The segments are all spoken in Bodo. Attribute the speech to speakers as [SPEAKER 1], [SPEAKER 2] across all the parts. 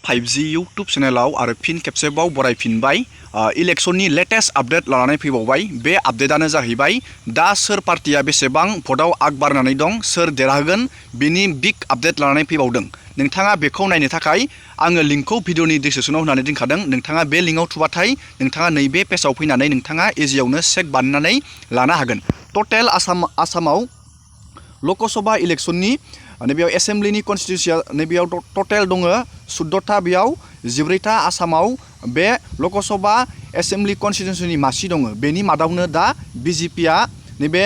[SPEAKER 1] 5G YouTube चेनेलाव आरो फिन खेबसेबाव बरायफिनबाय इलेक्शननि लेटेस्ट आपडेट लानानै फैबावबाय। बे आपडेटानो जाहैबाय दा सोर पार्टिया बेसेबां भटआव आग बारनानै दं, सोर देरहागोन बेनि बिग आपडेट लानानै फैबावदों। नोंथाङा बेखौ नायनो थाखाय आङो लिंकखौ भिडिअनि डिसक्रिप्शनाव होनानै दोनखादों। नोंथाङा बे लिंकआव थुबाथाय नोंथाङा नैबे पेजआव फैनानै नोंथाङा इजियावनो चेक बानायनानै लानो हागोन। टटेल आसामाव लकसभा इलेक्शननि नैबेयाव एसेम्ब्लिनि कन्स्टिटिउन्सिया नैबेयाव टटेल दङ 14टा, बेयाव 14टा आसामाव बे लकसभा एसेम्ब्लि कन्स्टिटिउन्सिनि मासि दङ। बेनि मादावनो दा बिजेपिया नैबे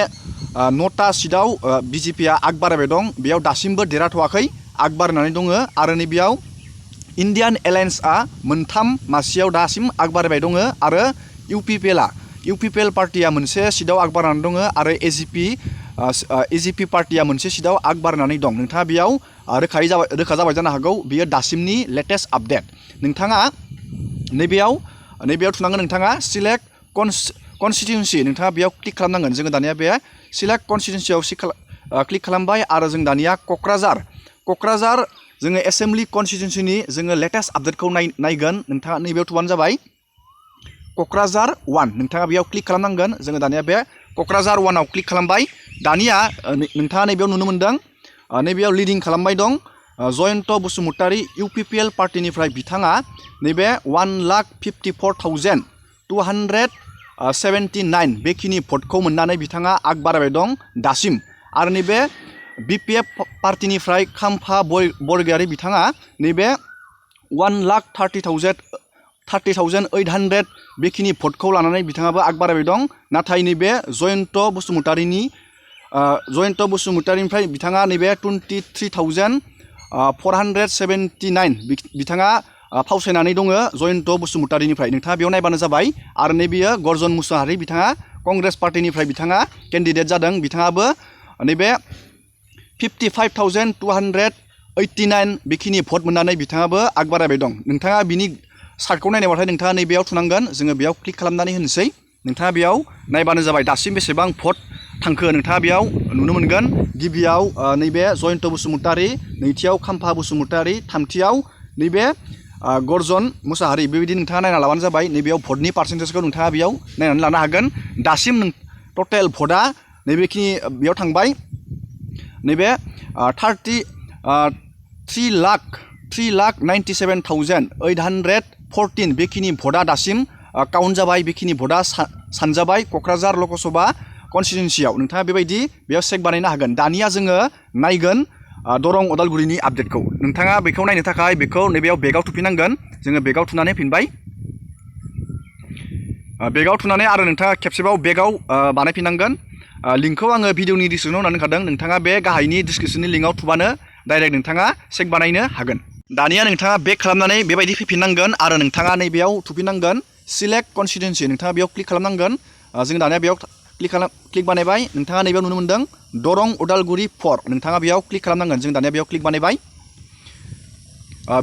[SPEAKER 1] 9टा सिटआव बिजेपिया आग बारायबाय दं। बेयाव दासिमबो देरहाथ'वाखै, आग बारायनानै दङ। आरो नैबेयाव इन्डियान एलायन्सआ मोनथाम मासियाव दासिम आग बारायबाय दङ। आरो इउपिपिएल पार्टिया मोनसे सिटआव आग बारायनानै दङ। आरो एजिपि पार्टिया मोनसे सिटआव आग बारायनानै दं। नोंथाङा बेयाव रोखा जाबाय जानो हागौ। बेयो दासिमनि लेटेस्ट आपडेट। नोंथाङा नैबेयाव थुनांगोन। नोंथाङा सिलेक्ट कन्स्टिटिउन्सि, नोंथाङा बेयाव क्लिक खालामनांगोन। जोङो दानिया बे सिलेक्ट कन्स्टिटिउन्सियाव क्लिक खालामबाय। आरो जों दानिया क'क्राझार जोङो एसेम्ब्लि कन्स्टिटिउन्सिनि जोङो लेटेस्ट आपडेटखौ नायगोन। नोंथाङा नैबेयाव थुबानो जाबाय क'क्राझार 1, नोंथाङा बेयाव क्लिक खालामनांगोन। जोङो दानिया बे क'क्राझार 1आव क्लिक खालामबाय। दानिया नोंथाङा नैबेयाव नुनो मोन्दों, नैबेयाव लिडिं खालामबाय दं जयन्त बसुमतारी इउपिपिएल पार्टिनिफ्राय। बिथाङा नैबे 1,54,279 बेखिनि भटखौ मोननानै बिथाङा आग बारायबाय दं दासिम। आरो नैबे बिपिएफ पार्टिनिफ्राय खाम्फा बरगयारी, बिथाङा नैबे 1,30,800 बेखिनि भटखौ लानानै बिथाङाबो आग बारायबाय दं। नाथाय नैबे जयन्त बसुमतारीनिफ्राय बिथाङा नैबे 23,479 बिथाङा फावसायनानै दङ जयन्त बसुमतारीनिफ्राय। नोंथाङा बेयाव नायबानो जाबाय। आरो नैबेयो गर्जन मुसाहारि, बिथाङा कंग्रेस पार्टिनिफ्राय बिथाङा केन्डिडेट जादों। बिथाङाबो नैबे 55,289 बेखिनि भट मोननानै बिथाङाबो आग बारायबाय दं। नोंथाङा बिनि सार्टखौ नायनोबाथाय नोंथाङा नैबेयाव थुनांगोन। जोङो बेयाव क्लिक खालामनानै होनोसै। नोंथाङा बेयाव नायबानो जाबाय दासिम बेसेबां भट थांखो। नोंथाङा बेयाव नुनो मोनगोन। गिबियाव नैबे जयन्त बसुमतारी, नैथियाव खाम्फा बसुमतारी, थामथियाव नैबे गर्जन मुसाहारि। बेबायदि नोंथाङा नायना लाबानो जाबाय। नैबेयाव भटनि पार्सेन्टेजखौ नोंथाङा बेयाव नायनानै लानो हागोन। दासिम टटेल भटआ नैबेखिनि बेयाव थांबाय। नैबे 3,97,814 बेखिनि भटआ दासिम काउन्ट जाबाय। बेखिनि भटआ सानजाबाय क'क्राझार लकसभा कन्स्टिटिउन्सियाव। नोंथाङा बेबायदि बेयाव चेक बानायनो हागोन। दानिया जोङो नायगोन दरं उदालगुरिनि आपडेटखौ। नोंथाङा बेखौ नायनो थाखाय बेखौ नैबेयाव बेगाव थुफिननांगोन। जोङो बेगाव थुनानै फैबाय। बेगाव थुनानै आरो नोंथाङा खेबसेबाव बेगाव बानायफिननांगोन। लिंकखौ आङो भिडिअनि डिसक्रिप्शनाव होनानै दोनखादों। नोंथाङा बे गाहायनि डिसक्रिप्शननि लिंकआव थुबानो डाइरेक्ट नोंथाङा चेक बानायनो हागोन। दानिया नोंथाङा बेक खालामनानै बेबायदि फैफिननांगोन। आरो नोंथाङा नैबेयाव थुफिननांगोन सिलेक्ट कन्स्टिटिउन्सि, नोंथाङा बेयाव क्लिक खालामनांगोन। जों दानिया बेयाव क्लिक बानायबाय। नोंथाङा नैबेयाव नुनो मोन्दों दरं उदालगुरि 4, नोंथाङा बेयाव क्लिक खालामनांगोन। जों दानिया बेयाव क्लिक बानायबाय।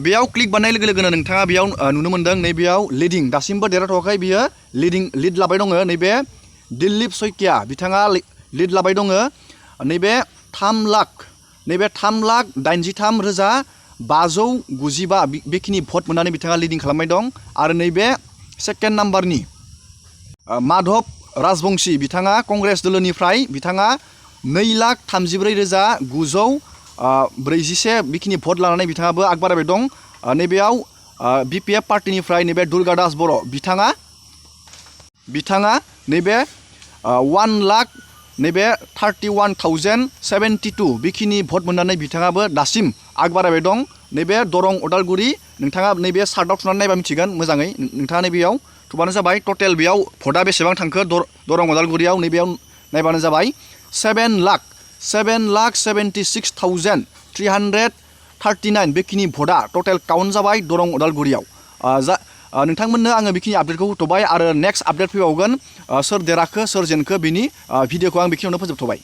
[SPEAKER 1] बेयाव क्लिक बानायनाय लोगो लोगोनो नोंथाङा बेयाव नुनो मोन्दों नैबेयाव लिडिं, दासिमबो देरहाथ'वाखै, बियो लिड लाबाय दङ। नैबे दिलीप सैकिया, बिथाङा लिड लाबाय दङ। नैबे 3,83,595 बेखिनि भट मोननानै बिथाङा लिडिं खालामबाय दं। आरो नैबे सेकेन्ड नाम्बारनि माधव राजबंशी, बिथाङा कंग्रेस दोलोनिफ्राय बिथाङा 2,33,941 बेखिनि भट लानानै बिथाङाबो आग बारायबाय दं। नैबेयाव बिपिएफ पार्टिनिफ्राय नैबे दुर्गा दास बर', बिथाङा नैबे 1,31,072 बेखिनि भट मोननानै बिथाङाबो दासिम आग बारायबाय दं। नैबे दरं उदालगुरि, नोंथाङा नैबे सार्टआव थुनानै नायबा मिथिगोन मोजाङै। नोंथाङा नैबेयाव थुबानो जाबाय। टटेल बेयाव भटआ बेसेबां थांखो दरं उदालगुरियाव नैबेयाव नायबानो जाबाय 7,76,339 बेखिनि भटआ टटेल काउन्ट जाबाय दरं उदालगुरियाव। नोंथांमोननो आङो बेखिनि आपडेटखौ होथ'बाय। आरो नेक्स्ट आपडेट फैबावगोन सोर देराखो सोर जेनखो बेनि भिडिअखौ आं बेखिनियावनो फोजोबथ'बाय।